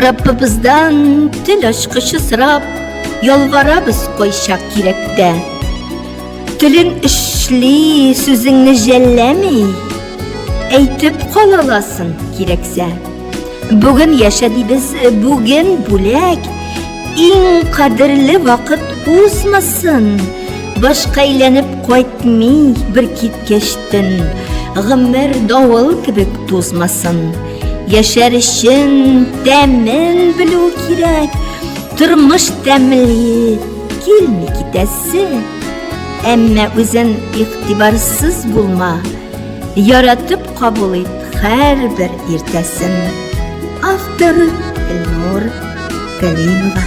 Раббыбыздан тел ачкычы сорап, ялварабыз кайчак кирәктә. Телең эшли, сүзеңне жәлләми, әйтеп кала аласың кирәксә. Бүген яшә дибез, бүген бүләк, иң кадерле вакыт узмасын. Башка әйләнеп кайтмый бер киткәчтен, гомер давыл кебек тузмасын. Яшәр өчен тәмен белү кирәк, тормыш тәмле килми китәсе. Әмма үзен игътибарсыз булма, яратып кабул ит һәрбер иртәсен. Автор Элнур Калимова.